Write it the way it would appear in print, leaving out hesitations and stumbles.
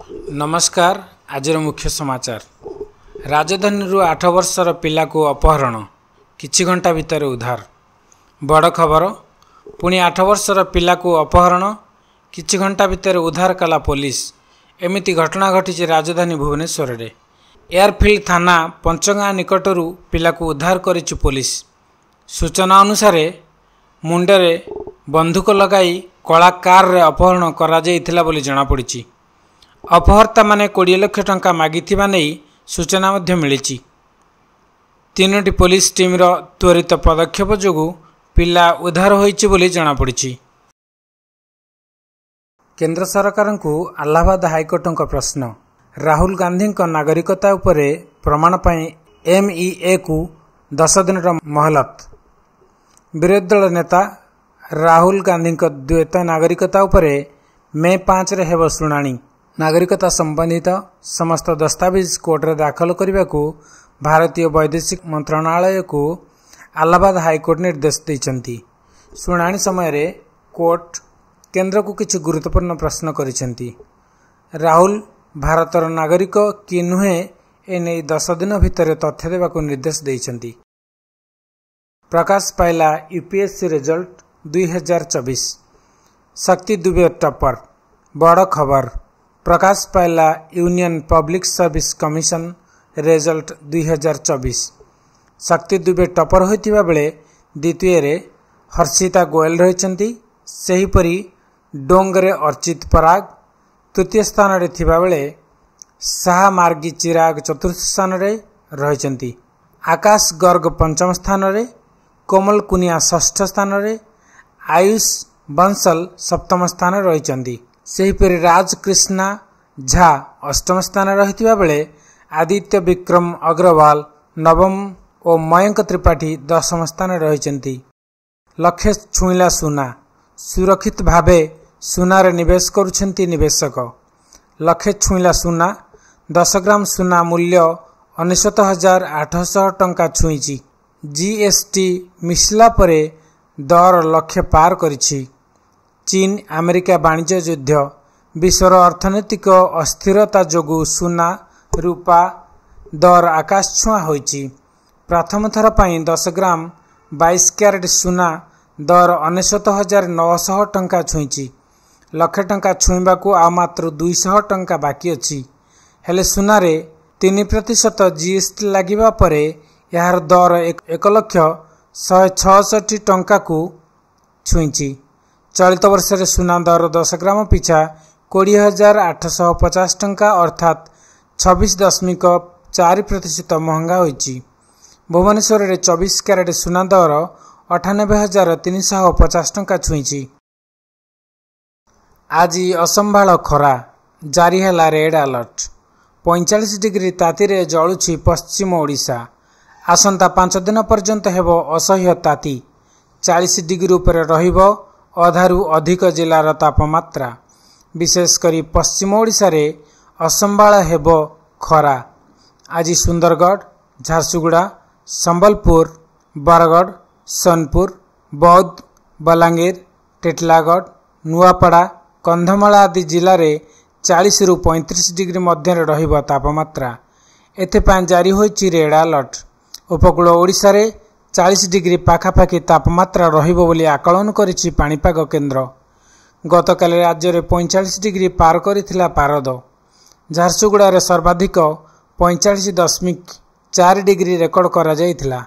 ନମସ୍କାର, ଆଜିର ମୁଖ୍ୟ ସମାଚାର। ରାଜଧାନୀରୁ 8 ବର୍ଷର ପିଲାକୁ ଅପହରଣ, କିଛି ଘଣ୍ଟା ଭିତରେ ଉଦ୍ଧାର। ବଡ଼ ଖବର, ପୁଣି 8 ବର୍ଷର ପିଲାକୁ ଅପହରଣ, କିଛି ଘଣ୍ଟା ଭିତରେ ଉଦ୍ଧାର କଲା ପୋଲିସ। ଏମିତି ଘଟଣା ଘଟିଛି ରାଜଧାନୀ ଭୁବନେଶ୍ୱରରେ। ଏୟାରଫିଲ୍ଡ ଥାନା ପଞ୍ଚଗାଁ ନିକଟରୁ ପିଲାକୁ ଉଦ୍ଧାର କରିଛି ପୋଲିସ। ସୂଚନା ଅନୁସାରେ, ମୁଣ୍ଡରେ ବନ୍ଧୁକ ଲଗାଇ କଳା କାରରେ ଅପହରଣ କରାଯାଇଥିଲା ବୋଲି ଜଣାପଡ଼ିଛି। ଅପହର୍ତ୍ତାମାନେ 20 ଲକ୍ଷ ଟଙ୍କା ମାଗିଥିବା ନେଇ ସୂଚନା ମଧ୍ୟ ମିଳିଛି। 3ଟି ପୋଲିସ ଟିମ୍ର ତ୍ୱରିତ ପଦକ୍ଷେପ ଯୋଗୁଁ ପିଲା ଉଦ୍ଧାର ହୋଇଛି ବୋଲି ଜଣାପଡ଼ିଛି। କେନ୍ଦ୍ର ସରକାରଙ୍କୁ ଆହ୍ଲାବାଦ ହାଇକୋର୍ଟଙ୍କ ପ୍ରଶ୍ନ। ରାହୁଲ ଗାନ୍ଧୀଙ୍କ ନାଗରିକତା ଉପରେ ପ୍ରମାଣ ପାଇଁ ଏମ୍ଇଏକୁ 10 ଦିନର ମହଲତ। ବିରୋଧୀ ଦଳ ନେତା ରାହୁଲ ଗାନ୍ଧୀଙ୍କ ଦ୍ୱୈତ ନାଗରିକତା ଉପରେ ମେ 5ରେ ହେବ ଶୁଣାଣି। ନାଗରିକତା ସମ୍ବନ୍ଧିତ ସମସ୍ତ ଦସ୍ତାବିଜ କୋର୍ଟରେ ଦାଖଲ କରିବାକୁ ଭାରତୀୟ ବୈଦେଶିକ ମନ୍ତ୍ରଣାଳୟକୁ ଆହ୍ଲାବାଦ ହାଇକୋର୍ଟ ନିର୍ଦ୍ଦେଶ ଦେଇଛନ୍ତି। ଶୁଣାଣି ସମୟରେ କୋର୍ଟ କେନ୍ଦ୍ରକୁ କିଛି ଗୁରୁତ୍ୱପୂର୍ଣ୍ଣ ପ୍ରଶ୍ନ କରିଛନ୍ତି। ରାହୁଲ ଭାରତର ନାଗରିକ କି ନୁହେଁ, ଏନେଇ 10 ଦିନ ଭିତରେ ତଥ୍ୟ ଦେବାକୁ ନିର୍ଦ୍ଦେଶ ଦେଇଛନ୍ତି। ପ୍ରକାଶ ପାଇଲା ୟୁପିଏସ୍ସି ରେଜଲ୍ଟ 2024, ଶକ୍ତି ଦୁବେ ଟପ୍ପର। ବଡ଼ ଖବର, ପ୍ରକାଶ ପାଇଲା union public service commission result 2024। ଶକ୍ତି ଦୁବେ ଟପ୍ପର ହୋଇଥିବା ବେଳେ ଦ୍ୱିତୀୟରେ ହର୍ଷିତା ଗୋଏଲ ରହିଛନ୍ତି। ସେହିପରି ଡୋଙ୍ଗରେ ଅର୍ଚିତ ପରାଗ ତୃତୀୟ ସ୍ଥାନରେ ଥିବାବେଳେ ଶାହା ମାର୍ଗୀ ଚିରାଗ ଚତୁର୍ଥ ସ୍ଥାନରେ ରହିଛନ୍ତି। ଆକାଶ ଗର୍ଗ ପଞ୍ଚମ ସ୍ଥାନରେ, କୋମଲ କୁନିଆ ଷଷ୍ଠ ସ୍ଥାନରେ, ଆୟୁଷ ବଂଶଲ ସପ୍ତମ ସ୍ଥାନରେ ରହିଛନ୍ତି। ସେହିପରି ରାଜ କ୍ରିଷ୍ଣା ଝା ଅଷ୍ଟମ ସ୍ଥାନରେ ରହିଥିବା ବେଳେ ଆଦିତ୍ୟ ବିକ୍ରମ ଅଗ୍ରୱାଲ ନବମ ଓ ମୟଙ୍କ ତ୍ରିପାଠୀ ଦଶମ ସ୍ଥାନରେ ରହିଛନ୍ତି। ଲକ୍ଷେ ଛୁଇଁଲା ସୁନା, ସୁରକ୍ଷିତ ଭାବେ ସୁନାରେ ନିବେଶ କରୁଛନ୍ତି ନିବେଶକ। ଲକ୍ଷେ ଛୁଇଁଲା ସୁନା। 10 ଗ୍ରାମ ସୁନା ମୂଲ୍ୟ 99,800 ଟଙ୍କା ଛୁଇଁଛି। ଜିଏସ୍ଟି ମିଶିଲା ପରେ ଦର ଲକ୍ଷେ ପାର କରିଛି। ଚୀନ ଆମେରିକା ବାଣିଜ୍ୟ ଯୁଦ୍ଧ, ବିଶ୍ୱର ଅର୍ଥନୈତିକ ଅସ୍ଥିରତା ଯୋଗୁଁ ସୁନା ରୂପା ଦର ଆକାଶଛୁଆଁ ହୋଇଛି। ପ୍ରଥମ ଥର ପାଇଁ 10 ଗ୍ରାମ 22 କ୍ୟାରେଟ ସୁନା ଦର 99,900 ଟଙ୍କା ଛୁଇଁଛି। ଲକ୍ଷେ ଟଙ୍କା ଛୁଇଁବାକୁ ଆଉ ମାତ୍ର 200 ଟଙ୍କା ବାକି ଅଛି। ହେଲେ ସୁନାରେ 3% ଜିଏସ୍ଟି ଲାଗିବା ପରେ ଏହାର ଦର 1,00,166 ଟଙ୍କାକୁ ଛୁଇଁଛି। ଚଳିତ ବର୍ଷରେ ସୁନା ଦର 10 ଗ୍ରାମ ପିଛା 20,850 ଟଙ୍କା, ଅର୍ଥାତ୍ 26.4% ମହଙ୍ଗା ହୋଇଛି। ଭୁବନେଶ୍ୱରରେ 24 କ୍ୟାରେଟ ସୁନା ଦର 98,350 ଟଙ୍କା ଛୁଇଁଛି। ଆଜି ଅସମ୍ଭାଳ ଖରା, ଜାରି ହେଲା ରେଡ୍ ଆଲର୍ଟ। 45 ଡିଗ୍ରୀ ତାତିରେ ଜଳୁଛି ପଶ୍ଚିମ ଓଡ଼ିଶା। ଆସନ୍ତା 5 ଦିନ ପର୍ଯ୍ୟନ୍ତ ହେବ ଅସହ୍ୟ ତାତି। 40 ଡିଗ୍ରୀ ଉପରେ ରହିବ ଅଧାରୁ ଅଧିକ ଜିଲ୍ଲାର ତାପମାତ୍ରା। ବିଶେଷ କରି ପଶ୍ଚିମ ଓଡ଼ିଶାରେ ଅସମ୍ଭାଳ ହେବ ଖରା। ଆଜି ସୁନ୍ଦରଗଡ଼, ଝାରସୁଗୁଡ଼ା, ସମ୍ବଲପୁର, ବରଗଡ଼, ସୋନପୁର, ବୌଦ୍ଧ, ବଲାଙ୍ଗୀର, ଟିଟିଲାଗଡ଼, ନୂଆପଡ଼ା, କନ୍ଧମାଳ ଆଦି ଜିଲ୍ଲାରେ 40ରୁ 35 ଡିଗ୍ରୀ ମଧ୍ୟରେ ରହିବ ତାପମାତ୍ରା। ଏଥିପାଇଁ ଜାରି ହୋଇଛି ରେଡ୍ ଆଲର୍ଟ। ଉପକୂଳ ଓଡ଼ିଶାରେ 40 ଡିଗ୍ରୀ ପାଖାପାଖି ତାପମାତ୍ରା ରହିବ ବୋଲି ଆକଳନ କରିଛି ପାଣିପାଗ କେନ୍ଦ୍ର। ଗତକାଲି ରାଜ୍ୟରେ 45 ଡିଗ୍ରୀ ପାର କରିଥିଲା ପାରଦ। ଝାରସୁଗୁଡ଼ାରେ ସର୍ବାଧିକ 45.4 ଡିଗ୍ରୀ ରେକର୍ଡ କରାଯାଇଥିଲା।